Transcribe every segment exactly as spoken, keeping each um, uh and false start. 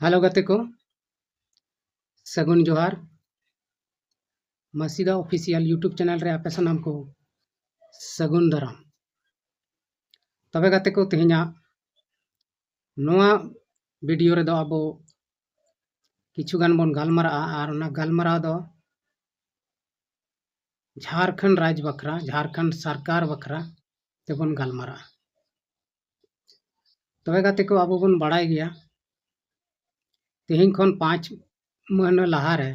Hello ᱜᱟᱛᱮ ᱠᱚ, ᱥᱟᱹᱜᱩᱱ ᱡᱚᱦᱟᱨ᱾ ᱢᱟᱹᱥᱤᱫᱟ ᱚᱯᱷᱤᱥᱤᱭᱟᱞ YouTube ᱪᱮᱱᱮᱞ ᱨᱮ ᱟᱯᱮ ᱥᱟᱱᱟᱢ ᱠᱚ ᱥᱟᱹᱜᱩᱱ ᱫᱟᱨᱟᱢ᱾ ᱛᱚᱵᱮ ᱜᱟᱛᱮ ᱠᱚ, ᱛᱮᱦᱮᱧᱟᱜ ᱱᱚᱣᱟ ᱵᱷᱤᱰᱤᱭᱳ ᱨᱮᱫᱚ ᱟᱵᱚ ᱠᱤᱪᱷᱩ ᱜᱟᱱ ᱵᱚᱱ ᱜᱟᱞᱢᱟᱨᱟᱜᱼᱟ, ᱟᱨ ᱚᱱᱟ ᱜᱟᱞᱢᱟᱨᱟᱣ ᱫᱚ ᱡᱷᱟᱲᱠᱷᱚᱸᱰ ᱨᱟᱡᱽ ᱵᱟᱠᱷᱨᱟ, ᱡᱷᱟᱲᱠᱷᱚᱸᱰ ᱥᱚᱨᱠᱟᱨ ᱵᱟᱠᱷᱨᱟ ᱛᱮᱵᱚᱱ ᱜᱟᱞᱢᱟᱨᱟᱜᱼᱟ᱾ ᱛᱚᱵᱮ ᱜᱟᱛᱮ ᱠᱚ, ᱟᱵᱚ ᱵᱚᱱ ᱵᱟᱲᱟᱭ ᱜᱮᱭᱟ, ᱛᱮᱦᱮᱧ ᱠᱷᱚᱱ ᱯᱟᱸᱪ ᱢᱟᱹᱦᱱᱟᱹ ᱞᱟᱦᱟᱨᱮ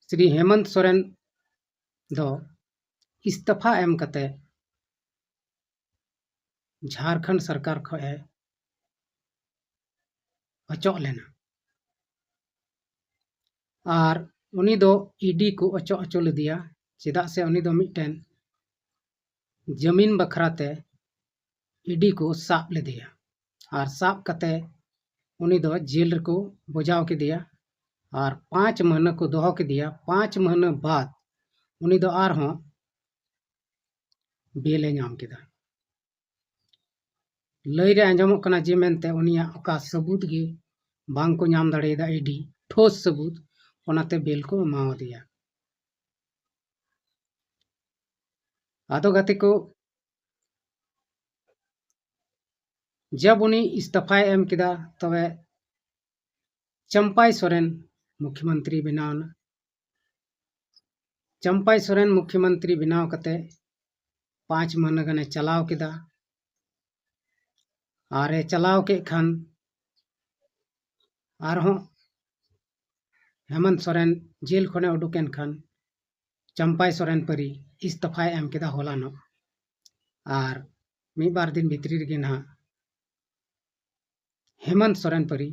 ᱥᱨᱤ ᱦᱮᱢᱚᱱᱛ ᱥᱚᱨᱮᱱ ᱫᱚ ᱤᱥᱛᱚᱯᱷᱟ ᱮᱢ ᱠᱟᱛᱮ ᱡᱷᱟᱲᱠᱷᱚᱸᱰ ᱥᱚᱨᱠᱟᱨ ᱠᱷᱚᱱ ᱮ ᱚᱪᱚᱜ ᱞᱮᱱᱟ᱾ ᱟᱨ ᱩᱱᱤ ᱫᱚ ᱤᱰᱤ ᱠᱚ ᱚᱪᱚᱜ ᱦᱚᱪᱚ ᱞᱮᱫᱮᱭᱟ, ᱪᱮᱫᱟᱜ ᱥᱮ ᱩᱱᱤ ᱫᱚ ᱢᱤᱫᱴᱮᱱ ᱡᱟᱹᱢᱤᱱ ᱵᱟᱠᱷᱨᱟ ᱛᱮ ᱤᱰᱤ ᱠᱚ ᱥᱟᱵ ᱞᱮᱫᱮᱭᱟ᱾ ᱟᱨ ᱥᱟᱵ ᱠᱟᱛᱮ ᱩᱱᱤ ᱫᱚ ᱡᱮᱞ ᱨᱮᱠᱚ ᱵᱚᱡᱟᱣ ᱠᱮᱫᱮᱭᱟ᱾ ᱟᱨ ᱯᱟᱸᱪ ᱢᱟᱹᱦᱱᱟᱹ ᱠᱚ ᱫᱚᱦᱚ ᱠᱮᱫᱮᱭᱟ᱾ ᱯᱟᱸᱪ ᱢᱟᱹᱦᱱᱟᱹ ᱵᱟᱫ ᱩᱱᱤ ᱫᱚ ᱟᱨᱦᱚᱸ ᱵᱮᱞ ᱮ ᱧᱟᱢ ᱠᱮᱫᱟ᱾ ᱞᱟᱹᱭ ᱨᱮ ᱟᱸᱡᱚᱢᱚᱜ ᱠᱟᱱᱟ ᱡᱮ ᱢᱮᱱᱛᱮ ᱩᱱᱤᱭᱟᱜ ᱚᱠᱟ ᱥᱟᱹᱵᱩᱫ ᱜᱮ ᱵᱟᱝ ᱠᱚ ᱧᱟᱢ ᱫᱟᱲᱮᱭᱟᱫᱟ, ᱤᱰᱤ ᱴᱷᱳᱥ ᱥᱟᱹᱵᱩᱫ, ᱚᱱᱟᱛᱮ ᱵᱮᱞ ᱠᱚ ᱮᱢᱟᱣᱟᱫᱮᱭᱟ᱾ ᱟᱫᱚ ᱜᱟᱛᱮ ᱠᱚ, ᱡᱟᱵ ᱩᱱᱤ ᱤᱥᱛᱚᱯᱷᱟᱭ ᱮᱢ ᱠᱮᱫᱟ, ᱛᱚᱵᱮ ᱪᱟᱢᱯᱟᱭ ᱥᱚᱨᱮᱱ ᱢᱩᱠᱷᱭᱚᱢᱚᱱᱛᱨᱤ ᱵᱮᱱᱟᱣ ᱮᱱᱟ᱾ ᱪᱟᱢᱯᱟᱭ ᱥᱚᱨᱮᱱ ᱢᱩᱠᱷᱭᱚᱢᱚᱱᱛᱨᱤ ᱵᱮᱱᱟᱣ ᱠᱟᱛᱮ ᱯᱟᱸᱪ ᱢᱟᱹᱦᱱᱟᱹ ᱜᱟᱱᱮ ᱪᱟᱞᱟᱣ ᱠᱮᱫᱟ᱾ ᱟᱨ ᱮ ᱪᱟᱞᱟᱣ ᱠᱮᱫ ᱠᱷᱟᱱ ᱟᱨᱦᱚᱸ ᱦᱮᱢᱚᱱᱛ ᱥᱚᱨᱮᱱ ᱡᱮᱞ ᱠᱷᱚᱱᱮ ᱩᱰᱩᱠ ᱮᱱ ᱠᱷᱟᱱ ᱪᱟᱢᱯᱟᱭ ᱥᱚᱨᱮᱱ ᱯᱟᱹᱨᱤ ᱤᱥᱛᱚᱯᱷᱟᱭ ᱮᱢ ᱠᱮᱫᱟ ᱦᱚᱞᱟᱱᱚᱜ᱾ ᱟᱨ ᱢᱤᱫ ᱵᱟᱨ ᱫᱤᱱ ᱵᱷᱤᱛᱨᱤ ᱨᱮᱜᱮ ᱱᱟᱦᱟᱜ ᱦᱮᱢᱚᱱᱛ ᱥᱚᱨᱮᱱ ᱯᱟᱹᱨᱤ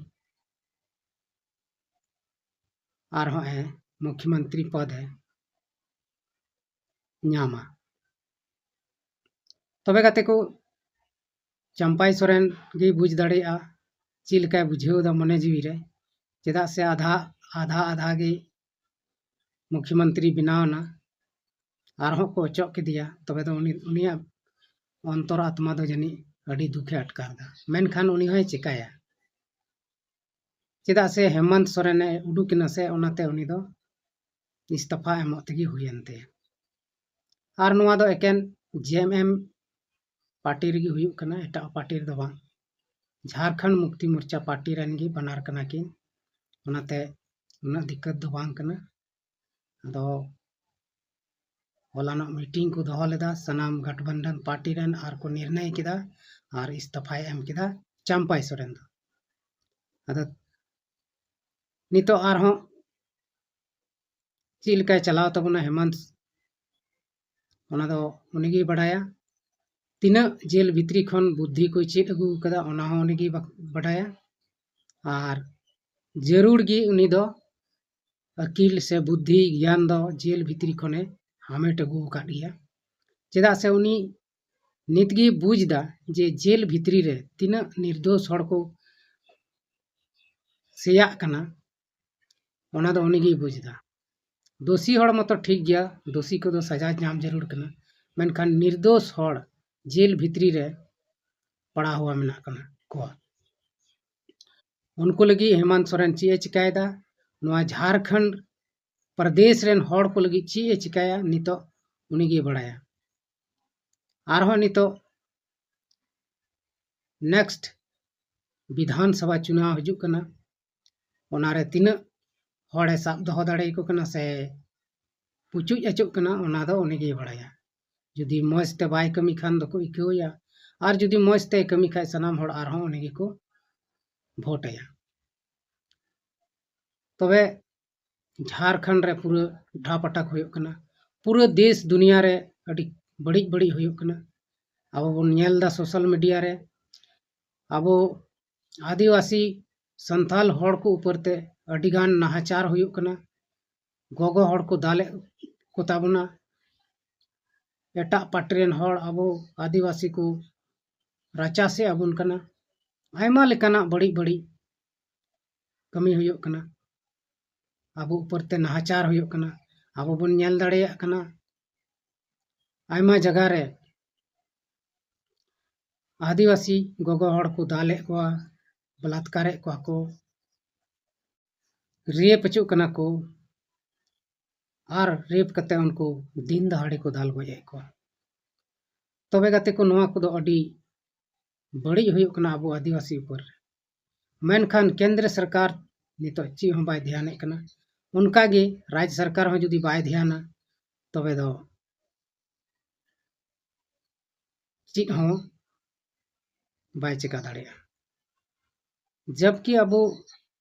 ᱟᱨᱦᱚᱸ ᱮ ᱢᱩᱠᱷᱭᱚᱢᱚᱱᱛᱨᱤ ᱯᱚᱫ ᱮ ᱧᱟᱢᱟ᱾ ᱛᱚᱵᱮ ᱜᱟᱛᱮ ᱠᱚ, ᱪᱟᱢᱯᱟᱭ ᱥᱚᱨᱮᱱ ᱜᱮᱭ ᱵᱩᱡᱽ ᱫᱟᱲᱮᱭᱟᱜᱼᱟ ᱪᱮᱫ ᱞᱮᱠᱟᱭ ᱵᱩᱡᱷᱟᱹᱣ ᱮᱫᱟ ᱢᱚᱱᱮ ᱡᱤᱣᱤ ᱨᱮ, ᱪᱮᱫᱟᱜ ᱥᱮ ᱟᱫᱷᱟ ᱟᱫᱷᱟ ᱟᱫᱷᱟ ᱜᱮ ᱢᱩᱠᱷᱭᱚᱢᱚᱱᱛᱨᱤ ᱵᱮᱱᱟᱣ ᱮᱱᱟ, ᱟᱨᱦᱚᱸ ᱠᱚ ᱚᱪᱚᱜ ᱠᱮᱫᱮᱭᱟ᱾ ᱛᱚᱵᱮ ᱫᱚ ᱩᱱᱤ, ᱩᱱᱤᱭᱟᱜ ᱚᱱᱛᱚᱨ ᱟᱛᱢᱟ ᱫᱚ ᱡᱟᱹᱱᱤᱡ ᱟᱹᱰᱤ ᱫᱩᱠᱷᱮ ᱟᱴᱠᱟᱨ ᱮᱫᱟ, ᱢᱮᱱᱠᱷᱟᱱ ᱩᱱᱤ ᱦᱚᱸᱭ ᱪᱮᱠᱟᱭᱟ? ᱪᱮᱫᱟᱜ ᱥᱮ ᱦᱮᱢᱟᱱᱛ ᱥᱚᱨᱮᱱᱮ ᱩᱰᱩᱠ ᱮᱱᱟ ᱥᱮ, ᱚᱱᱟᱛᱮ ᱩᱱᱤ ᱫᱚ ᱤᱥᱛᱚᱯᱷᱟ ᱮᱢᱚᱜ ᱛᱮᱜᱮ ᱦᱩᱭᱮᱱ ᱛᱟᱭᱟ᱾ ᱟᱨ ᱱᱚᱣᱟ ᱫᱚ ᱮᱠᱮᱱ ᱡᱮ ᱮᱢ ᱮᱢ ᱯᱟᱨᱴᱤ ᱨᱮᱜᱮ ᱦᱩᱭᱩᱜ ᱠᱟᱱᱟ, ᱮᱴᱟᱜ ᱯᱟᱨᱴᱤ ᱨᱮᱫᱚ ᱵᱟᱝ᱾ ᱡᱷᱟᱲᱠᱷᱚᱸᱰ ᱢᱩᱠᱛᱤ ᱢᱳᱨᱪᱟ ᱯᱟᱨᱴᱤ ᱨᱮᱱ ᱜᱮ ᱵᱟᱱᱟᱨ ᱠᱟᱱᱟ ᱠᱤᱱ, ᱚᱱᱟᱛᱮ ᱩᱱᱟᱹᱜ ᱫᱤᱠᱠᱟᱹᱛ ᱫᱚ ᱵᱟᱝ ᱠᱟᱱᱟ᱾ ᱟᱫᱚ ᱦᱚᱞᱟᱱᱚᱜ ᱢᱤᱴᱤᱝ ᱠᱚ ᱫᱚᱦᱚ ᱞᱮᱫᱟ ᱥᱟᱱᱟᱢ ᱜᱟᱴᱷᱵᱟᱱᱫᱷᱚᱱ ᱯᱟᱨᱴᱤ ᱨᱮᱱ, ᱟᱨ ᱠᱚ ᱱᱤᱨᱱᱚᱭ ᱠᱮᱫᱟ ᱟᱨ ᱤᱥᱛᱚᱯᱷᱟᱭ ᱮᱢ ᱠᱮᱫᱟ ᱪᱟᱢᱯᱟᱭ ᱥᱚᱨᱮᱱ ᱫᱚ᱾ ᱟᱫᱚ ᱱᱤᱛᱚᱜ ᱟᱨᱦᱚᱸ ᱪᱮᱫ ᱞᱮᱠᱟᱭ ᱪᱟᱞᱟᱣ ᱛᱟᱵᱚᱱᱟ ᱦᱮᱢᱟᱱᱛ, ᱚᱱᱟ ᱫᱚ ᱩᱱᱤᱜᱮᱭ ᱵᱟᱰᱟᱭᱟ᱾ ᱛᱤᱱᱟᱹᱜ ᱡᱮᱞ ᱵᱷᱤᱛᱨᱤ ᱠᱷᱚᱱ ᱵᱩᱫᱽᱫᱷᱤ ᱠᱚᱭ ᱪᱮᱫ ᱟᱹᱜᱩ ᱟᱠᱟᱫᱟ, ᱚᱱᱟ ᱦᱚᱸ ᱩᱱᱤᱜᱮᱭ ᱵᱟᱰᱟᱭᱟ᱾ ᱟᱨ ᱡᱟᱹᱨᱩᱲ ᱜᱮ ᱩᱱᱤ ᱫᱚ ᱟᱹᱠᱤᱞ ᱥᱮ ᱵᱩᱫᱽᱫᱷᱤ ᱜᱮᱭᱟᱱ ᱫᱚ ᱡᱮᱞ ᱵᱷᱤᱛᱨᱤ ᱠᱷᱚᱱᱮ ᱦᱟᱢᱮᱴ ᱟᱹᱜᱩ ᱟᱠᱟᱫ ᱜᱮᱭᱟ᱾ ᱪᱮᱫᱟᱜ ᱥᱮ ᱩᱱᱤ ᱱᱤᱛᱜᱮᱭ ᱵᱩᱡᱽ ᱮᱫᱟ ᱡᱮ ᱡᱮᱞ ᱵᱷᱤᱛᱨᱤ ᱨᱮ ᱛᱤᱱᱟᱹᱜ ᱱᱤᱨᱫᱳᱥ ᱦᱚᱲ ᱠᱚ ᱥᱮᱭᱟᱜ ᱠᱟᱱᱟ, ᱚᱱᱟ ᱫᱚ ᱩᱱᱤᱜᱮᱭ ᱵᱩᱡᱽ ᱮᱫᱟ᱾ ᱫᱳᱥᱤ ᱦᱚᱲ ᱢᱟᱛᱚ ᱴᱷᱤᱠ ᱜᱮᱭᱟ, ᱫᱳᱥᱤ ᱠᱚᱫᱚ ᱥᱟᱡᱟ ᱧᱟᱢ ᱡᱟᱹᱨᱩᱲ ᱠᱟᱱᱟ, ᱢᱮᱱᱠᱷᱟᱱ ᱱᱤᱨᱫᱳᱥ ᱦᱚᱲ ᱡᱮᱞ ᱵᱷᱤᱛᱨᱤ ᱨᱮ ᱯᱟᱲᱟᱣ ᱦᱩᱭ ᱢᱮᱱᱟᱜ ᱠᱟᱱᱟ ᱠᱚᱣᱟ᱾ ᱩᱱᱠᱩ ᱞᱟᱹᱜᱤᱫ ᱦᱮᱢᱟᱱᱛ ᱥᱚᱨᱮᱱ ᱪᱮᱫ ᱮ ᱪᱤᱠᱟᱭᱮᱫᱟ, ᱱᱚᱣᱟ ᱡᱷᱟᱲᱠᱷᱚᱸᱰ ᱯᱨᱚᱫᱮᱥ ᱨᱮᱱ ᱦᱚᱲ ᱠᱚ ᱞᱟᱹᱜᱤᱫ ᱪᱮᱫ ᱮ ᱪᱤᱠᱟᱭᱟ, ᱱᱤᱛᱚᱜ ᱩᱱᱤᱜᱮᱭ ᱵᱟᱲᱟᱭᱟ᱾ ᱟᱨᱦᱚᱸ ᱱᱤᱛᱚᱜ ᱱᱮᱠᱥᱴ ᱵᱤᱫᱷᱟᱱ ᱥᱚᱵᱷᱟ ᱪᱩᱱᱟᱣ ᱦᱤᱡᱩᱜ ᱠᱟᱱᱟ, ᱚᱱᱟᱨᱮ ᱛᱤᱱᱟᱹᱜ ᱦᱚᱲᱮ ᱥᱟᱵ ᱫᱚᱦᱚ ᱫᱟᱲᱮᱭᱟᱠᱚ ᱠᱟᱱᱟ ᱥᱮ ᱯᱩᱪᱩᱡ ᱟᱹᱪᱩᱜ ᱠᱟᱱᱟ, ᱚᱱᱟ ᱫᱚ ᱩᱱᱤᱜᱮᱭ ᱵᱟᱲᱟᱭᱟ᱾ ᱡᱩᱫᱤ ᱢᱚᱡᱽ ᱛᱮ ᱵᱟᱭ ᱠᱟᱹᱢᱤ ᱠᱷᱟᱱ ᱫᱚᱠᱚ ᱤᱠᱟᱹᱣᱮᱭᱟ, ᱟᱨ ᱡᱩᱫᱤ ᱢᱚᱡᱽ ᱛᱮ ᱠᱟᱹᱢᱤ ᱠᱷᱟᱡ ᱥᱟᱱᱟᱢ ᱦᱚᱲ ᱟᱨᱦᱚᱸ ᱩᱱᱤ ᱜᱮᱠᱚ ᱵᱷᱳᱴ ᱟᱭᱟ᱾ ᱛᱚᱵᱮ ᱡᱷᱟᱲᱠᱷᱚᱸᱰ ᱨᱮ ᱯᱩᱨᱟᱹ ᱰᱷᱟᱯᱟᱴᱟᱠ ᱦᱩᱭᱩᱜ ᱠᱟᱱᱟ, ᱯᱩᱨᱟᱹ ᱫᱮᱥ ᱫᱩᱱᱤᱭᱟ ᱨᱮ ᱟᱹᱰᱤ ᱵᱟᱹᱲᱤᱡ ᱵᱟᱹᱲᱤᱡ ᱦᱩᱭᱩᱜ ᱠᱟᱱᱟ᱾ ᱟᱵᱚ ᱵᱚᱱ ᱧᱮᱞ ᱮᱫᱟ ᱥᱳᱥᱟᱞ ᱢᱤᱰᱤᱭᱟ ᱨᱮ, ᱟᱵᱚ ᱟᱹᱫᱤᱵᱟᱹᱥᱤ ᱥᱟᱱᱛᱟᱞ ᱦᱚᱲ ᱠᱚ ᱩᱯᱚᱨ ᱛᱮ ᱟᱹᱰᱤᱜᱟᱱ ᱱᱟᱦᱟᱪᱟᱨ ᱦᱩᱭᱩᱜ ᱠᱟᱱᱟ᱾ ᱜᱚᱜᱚ ᱦᱚᱲ ᱠᱚ ᱫᱟᱞᱮᱫ ᱠᱚ ᱛᱟᱵᱚᱱᱟ, ᱮᱴᱟᱜ ᱯᱟᱨᱴᱤ ᱨᱮᱱ ᱦᱚᱲ ᱟᱵᱚ ᱟᱹᱫᱤᱵᱟᱹᱥᱤ ᱠᱚ ᱨᱟᱪᱟᱥᱮᱫ ᱟᱵᱚᱱ ᱠᱟᱱᱟ, ᱟᱭᱢᱟ ᱞᱮᱠᱟᱱᱟᱜ ᱵᱟᱹᱲᱤᱡ ᱵᱟᱹᱲᱤᱡ ᱠᱟᱹᱢᱤ ᱦᱩᱭᱩᱜ ᱠᱟᱱᱟ, ᱟᱵᱚ ᱩᱯᱚᱨ ᱛᱮ ᱱᱟᱦᱟᱪᱟᱨ ᱦᱩᱭᱩᱜ ᱠᱟᱱᱟ, ᱟᱵᱚ ᱵᱚᱱ ᱧᱮᱞ ᱫᱟᱲᱮᱭᱟᱜ ᱠᱟᱱᱟ᱾ ᱟᱭᱢᱟ ᱡᱟᱭᱜᱟ ᱨᱮ ᱟᱹᱫᱤᱵᱟᱹᱥᱤ ᱜᱚᱜᱚ ᱦᱚᱲ ᱠᱚ ᱫᱟᱞᱮᱫ ᱠᱚᱣᱟ, ᱵᱚᱞᱟᱛᱠᱟᱨᱮᱫ ᱠᱚᱣᱟ ᱠᱚ, ᱨᱮᱯ ᱦᱚᱪᱚᱜ ᱠᱟᱱᱟ ᱠᱚ ᱟᱨ ᱨᱮᱯ ᱠᱟᱛᱮ ᱩᱱᱠᱩ ᱫᱤᱱ ᱫᱟᱦᱟᱲᱮ ᱠᱚ ᱫᱟᱞ ᱜᱚᱡ ᱮᱫ ᱠᱚᱣᱟ᱾ ᱛᱚᱵᱮ ᱜᱟᱛᱮ ᱠᱚ, ᱱᱚᱣᱟ ᱠᱚᱫᱚ ᱟᱹᱰᱤ ᱵᱟᱹᱲᱤᱡ ᱦᱩᱭᱩᱜ ᱠᱟᱱᱟ ᱟᱵᱚ ᱟᱹᱫᱤᱵᱟᱹᱥᱤ ᱩᱯᱚᱨ ᱨᱮ᱾ ᱢᱮᱱᱠᱷᱟᱱ ᱠᱮᱱᱫᱨᱚ ᱥᱚᱨᱠᱟᱨ ᱱᱤᱛᱚᱜ ᱪᱮᱫ ᱦᱚᱸ ᱵᱟᱭ ᱫᱷᱮᱭᱟᱱᱮᱫ ᱠᱟᱱᱟ᱾ ᱚᱱᱠᱟᱜᱮ ᱨᱟᱡᱽ ᱥᱚᱨᱠᱟᱨ ᱦᱚᱸ ᱡᱩᱫᱤ ᱵᱟᱭ ᱫᱷᱮᱭᱟᱱᱟ, ᱛᱚᱵᱮ ᱫᱚ ᱪᱮᱫ ᱦᱚᱸ ᱵᱟᱭ ᱪᱮᱠᱟ ᱫᱟᱲᱮᱭᱟᱜᱼᱟ᱾ ᱡᱚᱵᱠᱤ ᱟᱵᱚ,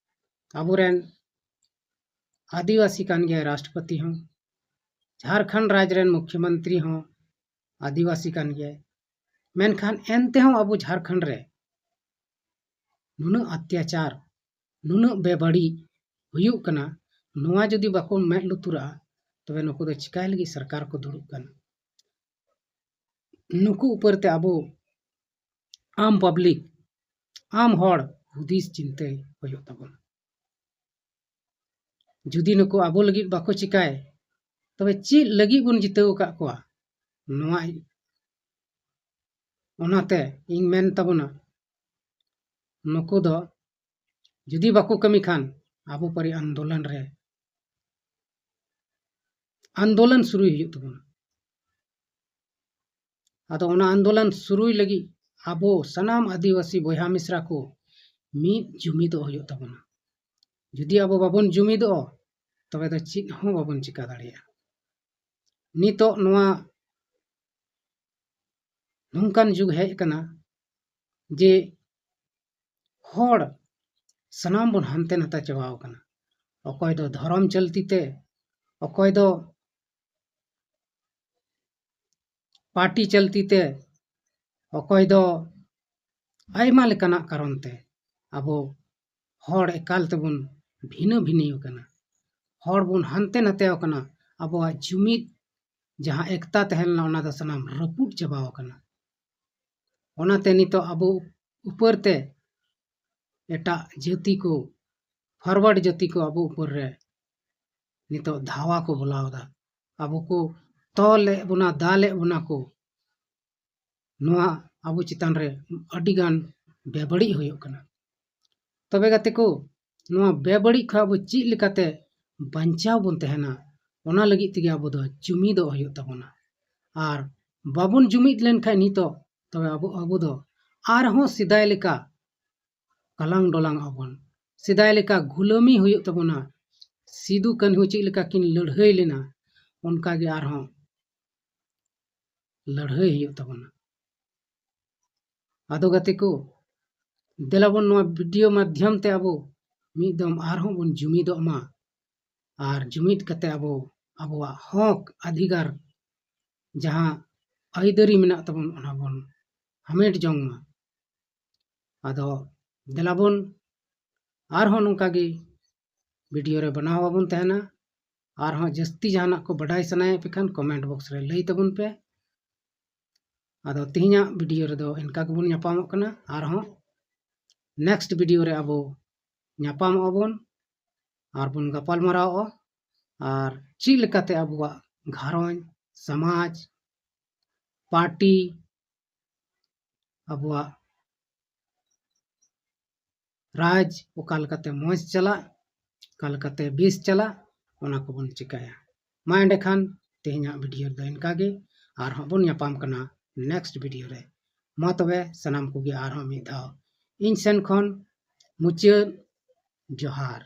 ᱟᱵᱚᱨᱮᱱ ᱟᱹᱫᱤᱵᱟᱹᱥᱤ ᱠᱟᱱ ᱜᱮᱭᱟᱭ ᱨᱟᱥᱴᱨᱚᱯᱚᱛᱤ ᱦᱚᱸ, ᱡᱷᱟᱲᱠᱷᱚᱸᱰ ᱨᱟᱡᱽ ᱨᱮᱱ ᱢᱩᱠᱷᱭᱚᱢᱚᱱᱛᱨᱤ ᱦᱚᱸ ᱟᱹᱫᱤᱵᱟᱹᱥᱤ ᱠᱟᱱ ᱜᱮᱭᱟᱭ᱾ ᱢᱮᱱᱠᱷᱟᱱ ᱮᱱᱛᱮᱦᱚᱸ ᱟᱵᱚ ᱡᱷᱟᱲᱠᱷᱚᱸᱰ ᱨᱮ ᱱᱩᱱᱟᱹᱜ ᱚᱛᱛᱟᱪᱟᱨ, ᱱᱩᱱᱟᱹᱜ ᱵᱮᱵᱟᱹᱲᱤᱡ ᱦᱩᱭᱩᱜ ᱠᱟᱱᱟ, ᱱᱚᱣᱟ ᱡᱩᱫᱤ ᱵᱟᱠᱚ ᱢᱮᱫ ᱞᱩᱛᱩᱨᱟᱜᱼᱟ, ᱛᱚᱵᱮ ᱱᱩᱠᱩ ᱫᱚ ᱪᱤᱠᱟᱹᱭ ᱞᱟᱹᱜᱤᱫ ᱥᱚᱨᱠᱟᱨ ᱠᱚ ᱫᱩᱲᱩᱵ ᱠᱟᱱᱟ? ᱱᱩᱠᱩ ᱩᱯᱚᱨ ᱛᱮ ᱟᱵᱚ ᱟᱢ ᱯᱟᱵᱽᱞᱤᱠ, ᱟᱢ ᱦᱚᱲ ᱦᱩᱫᱤᱥ ᱪᱤᱱᱛᱟᱹᱭ ᱦᱩᱭᱩᱜ ᱛᱟᱵᱚᱱᱟ᱾ ᱡᱩᱫᱤ ᱱᱩᱠᱩ ᱟᱵᱚ ᱞᱟᱹᱜᱤᱫ ᱵᱟᱠᱚ ᱪᱤᱠᱟᱭ, ᱛᱚᱵᱮ ᱪᱮᱫ ᱞᱟᱹᱜᱤᱫ ᱵᱚᱱ ᱡᱤᱛᱟᱹᱣ ᱟᱠᱟᱫ ᱠᱚᱣᱟ? ᱱᱚᱣᱟ, ᱚᱱᱟᱛᱮ ᱤᱧ ᱢᱮᱱ ᱛᱟᱵᱚᱱᱟ, ᱱᱩᱠᱩ ᱫᱚ ᱡᱩᱫᱤ ᱵᱟᱠᱚ ᱠᱟᱹᱢᱤ ᱠᱷᱟᱱ ᱟᱵᱚ ᱯᱟᱹᱨᱤ ᱟᱱᱫᱳᱞᱚᱱ ᱨᱮ, ᱟᱱᱫᱳᱞᱚᱱ ᱥᱩᱨᱩᱭ ᱦᱩᱭᱩᱜ ᱛᱟᱵᱚᱱᱟ᱾ ᱟᱫᱚ ᱚᱱᱟ ᱟᱱᱫᱳᱞᱚᱱ ᱥᱩᱨᱩᱭ ᱞᱟᱹᱜᱤᱫ ᱟᱵᱚ ᱥᱟᱱᱟᱢ ᱟᱹᱫᱤᱵᱟᱹᱥᱤ ᱵᱚᱭᱦᱟ ᱢᱤᱥᱨᱟ ᱠᱚ ᱢᱤᱫ ᱡᱩᱢᱤᱫᱚᱜ ᱦᱩᱭᱩᱜ ᱛᱟᱵᱚᱱᱟ᱾ ᱡᱩᱫᱤ ᱟᱵᱚ ᱵᱟᱵᱚᱱ ᱡᱩᱢᱤᱫᱚᱜᱼᱟ, ᱛᱚᱵᱮ ᱫᱚ ᱪᱮᱫ ᱦᱚᱸ ᱵᱟᱵᱚᱱ ᱪᱤᱠᱟ ᱫᱟᱲᱮᱭᱟᱜᱼᱟ᱾ ᱱᱤᱛᱚᱜ ᱱᱚᱣᱟ ᱱᱚᱝᱠᱟᱱ ᱡᱩᱜᱽ ᱦᱮᱡ ᱟᱠᱟᱱᱟ ᱡᱮ ᱦᱚᱲ ᱥᱟᱱᱟᱢ ᱵᱚᱱ ᱦᱟᱱᱛᱮ ᱱᱟᱛᱮ ᱪᱟᱵᱟᱣ ᱟᱠᱟᱱᱟ᱾ ᱚᱠᱚᱭ ᱫᱚ ᱫᱷᱚᱨᱚᱢ ᱪᱚᱞᱛᱤ ᱛᱮ, ᱚᱠᱚᱭ ᱫᱚ ᱯᱟᱨᱴᱤ ᱪᱚᱞᱛᱤ ᱛᱮ, ᱚᱠᱚᱭ ᱫᱚ ᱟᱭᱢᱟ ᱞᱮᱠᱟᱱᱟᱜ ᱠᱟᱨᱚᱱ ᱛᱮ ᱟᱵᱚ ᱦᱚᱲ ᱮᱠᱟᱞ ᱛᱮᱵᱚᱱ ᱵᱷᱤᱱᱟᱹ ᱵᱷᱤᱱᱟᱹ ᱟᱠᱟᱱᱟ᱾ ᱦᱚᱲ ᱵᱚᱱ ᱦᱟᱱᱛᱮ ᱱᱟᱛᱮ ᱟᱠᱟᱱᱟ᱾ ᱟᱵᱚᱣᱟᱜ ᱡᱩᱢᱤᱫ ᱡᱟᱦᱟᱸ ᱮᱠᱛᱟ ᱛᱟᱦᱮᱸ ᱞᱮᱱᱟ, ᱚᱱᱟ ᱫᱚ ᱥᱟᱱᱟᱢ ᱨᱟᱹᱯᱩᱫ ᱪᱟᱵᱟᱣ ᱟᱠᱟᱱᱟ᱾ ᱚᱱᱟᱛᱮ ᱱᱤᱛᱚᱜ ᱟᱵᱚ ᱩᱯᱚᱨ ᱛᱮ ᱮᱴᱟᱜ ᱡᱟᱹᱛᱤ ᱠᱚ, forward ᱡᱟᱹᱛᱤ ᱠᱚ ᱟᱵᱚ ᱩᱯᱚᱨ ᱨᱮ ᱱᱤᱛᱚᱜ ᱫᱷᱟᱣᱟ ᱠᱚ ᱵᱚᱞᱟᱣ ᱮᱫᱟ᱾ ᱟᱵᱚ ᱠᱚ ᱛᱚᱞᱮᱫ ᱵᱚᱱᱟ, ᱫᱟᱞᱮᱫ ᱵᱚᱱᱟ ᱠᱚ᱾ ᱱᱚᱣᱟ ᱟᱵᱚ ᱪᱮᱛᱟᱱ ᱨᱮ ᱟᱹᱰᱤᱜᱟᱱ ᱵᱮᱵᱟᱹᱲᱤᱡ ᱦᱩᱭᱩᱜ ᱠᱟᱱᱟ᱾ ᱛᱚᱵᱮ ᱜᱟᱛᱮ ᱠᱚ, ᱱᱚᱣᱟ ᱵᱮᱵᱟᱹᱲᱤᱡ ᱠᱷᱚᱱ ᱟᱵᱚ ᱪᱮᱫ ᱞᱮᱠᱟᱛᱮ ᱵᱟᱧᱪᱟᱣ ᱵᱚᱱ ᱛᱟᱦᱮᱱᱟ, ᱚᱱᱟ ᱞᱟᱹᱜᱤᱫ ᱛᱮᱜᱮ ᱟᱵᱚ ᱫᱚ ᱡᱩᱢᱤᱫᱚᱜ ᱦᱩᱭᱩᱜ ᱛᱟᱵᱚᱱᱟ᱾ ᱟᱨ ᱵᱟᱵᱚᱱ ᱡᱩᱢᱤᱫ ᱞᱮᱱᱠᱷᱟᱱ ᱱᱤᱛᱚᱜ, ᱛᱚᱵᱮ ᱟᱵᱚ, ᱟᱵᱚ ᱫᱚ ᱟᱨᱦᱚᱸ ᱥᱮᱫᱟᱭ ᱞᱮᱠᱟ ᱠᱟᱞᱟᱝ ᱰᱚᱞᱟᱝ ᱟᱵᱚᱱ᱾ ᱥᱮᱫᱟᱭ ᱞᱮᱠᱟ ᱜᱩᱞᱟᱹᱢᱤ ᱦᱩᱭᱩᱜ ᱛᱟᱵᱚᱱᱟ᱾ ᱥᱤᱫᱩ ᱠᱟᱹᱱᱦᱩ ᱪᱮᱫ ᱞᱮᱠᱟ ᱠᱤᱱ ᱞᱟᱹᱲᱦᱟᱹᱭ ᱞᱮᱱᱟ, ᱚᱱᱠᱟ ᱜᱮ ᱟᱨᱦᱚᱸ ᱞᱟᱹᱲᱦᱟᱹᱭ ᱦᱩᱭᱩᱜ ᱛᱟᱵᱚᱱᱟ᱾ ᱟᱫᱚ ᱜᱟᱛᱮ ᱠᱚ, ᱫᱮᱞᱟ ᱵᱚᱱ ᱱᱚᱣᱟ ᱵᱷᱤᱰᱤᱭᱳ ᱢᱟᱫᱽᱫᱷᱚᱢ ᱛᱮ ᱟᱵᱚ ᱢᱤᱫ ᱫᱚᱢ ᱟᱨᱦᱚᱸ ᱵᱚᱱ ᱡᱩᱢᱤᱫᱚᱜ ᱢᱟ᱾ ᱟᱨ ᱡᱩᱢᱤᱫ ᱠᱟᱛᱮ ᱟᱵᱚ ᱟᱵᱚᱣᱟᱜ ᱦᱚᱠ ᱚᱫᱷᱤᱠᱟᱨ, ᱡᱟᱦᱟᱸ ᱟᱹᱭᱫᱟᱹᱨᱤ ᱢᱮᱱᱟᱜ ᱛᱟᱵᱚᱱ, ᱚᱱᱟ ᱵᱚᱱ ᱦᱟᱢᱮᱴ ᱡᱚᱝ ᱢᱟ᱾ ᱟᱫᱚ ᱫᱮᱞᱟ ᱵᱚᱱ ᱟᱨᱦᱚᱸ ᱱᱚᱝᱠᱟ ᱜᱮ ᱵᱷᱤᱰᱤᱭᱳ ᱨᱮ ᱵᱮᱱᱟᱣ ᱟᱵᱚᱱ ᱛᱟᱦᱮᱱᱟ᱾ ᱟᱨᱦᱚᱸ ᱡᱟᱹᱥᱛᱤ ᱡᱟᱦᱟᱱᱟᱜ ᱠᱚ ᱵᱟᱰᱟᱭ ᱥᱟᱱᱟᱭᱮᱫ ᱯᱮ ᱠᱷᱟᱱ ᱠᱚᱢᱮᱱᱴ ᱵᱚᱠᱥ ᱨᱮ ᱞᱟᱹᱭ ᱛᱟᱵᱚᱱ ᱯᱮ᱾ ᱟᱫᱚ ᱛᱮᱦᱮᱧᱟᱜ ᱵᱷᱤᱰᱤᱭᱳ ᱨᱮᱫᱚ ᱤᱱᱠᱟ ᱜᱮᱵᱚᱱ ᱧᱟᱯᱟᱢᱚᱜ ᱠᱟᱱᱟ᱾ ᱟᱨᱦᱚᱸ ᱱᱮᱠᱥᱴ ᱵᱷᱤᱰᱤᱭᱳ ᱨᱮ ᱟᱵᱚ ᱧᱟᱯᱟᱢᱚᱜ ᱟᱵᱚᱱ ᱟᱨ ᱵᱚᱱ ᱜᱟᱯᱟᱞ ᱢᱟᱨᱟᱣᱚᱜᱼᱟ᱾ ᱟᱨ ᱪᱮᱫ ᱞᱮᱠᱟᱛᱮ ᱟᱵᱚᱣᱟᱜ ᱜᱷᱟᱨᱚᱸᱡᱽ, ᱥᱚᱢᱟᱡᱽ, ᱯᱟᱨᱴᱤ, ᱟᱵᱚᱣᱟᱜ ᱨᱟᱡᱽ ᱚᱠᱟ ᱞᱮᱠᱟᱛᱮ ᱢᱚᱡᱽ ᱪᱟᱞᱟᱜ, ᱚᱠᱟ ᱞᱮᱠᱟᱛᱮ ᱵᱮᱥ ᱪᱟᱞᱟᱜ, ᱚᱱᱟ ᱠᱚᱵᱚᱱ ᱪᱤᱠᱟᱹᱭᱟ᱾ ᱢᱟ ᱮᱸᱰᱮᱠᱷᱟᱱ ᱛᱮᱦᱮᱧᱟᱜ ᱵᱷᱤᱰᱤᱭᱳ ᱨᱮᱫᱚ ᱤᱱᱠᱟ ᱜᱮ, ᱟᱨᱦᱚᱸ ᱵᱚᱱ ᱧᱟᱯᱟᱢ ᱠᱟᱱᱟ ᱱᱮᱠᱥᱴ ᱵᱷᱤᱰᱤᱭᱳ ᱨᱮ᱾ ᱢᱟ ᱛᱚᱵᱮ ᱥᱟᱱᱟᱢ ᱠᱚᱜᱮ ᱟᱨᱦᱚᱸ ᱢᱤᱫ ᱫᱷᱟᱣ ᱤᱧ ᱥᱮᱱ ᱠᱷᱚᱱ ᱢᱩᱪᱟᱹᱫ ᱡᱚᱦᱟᱨ᱾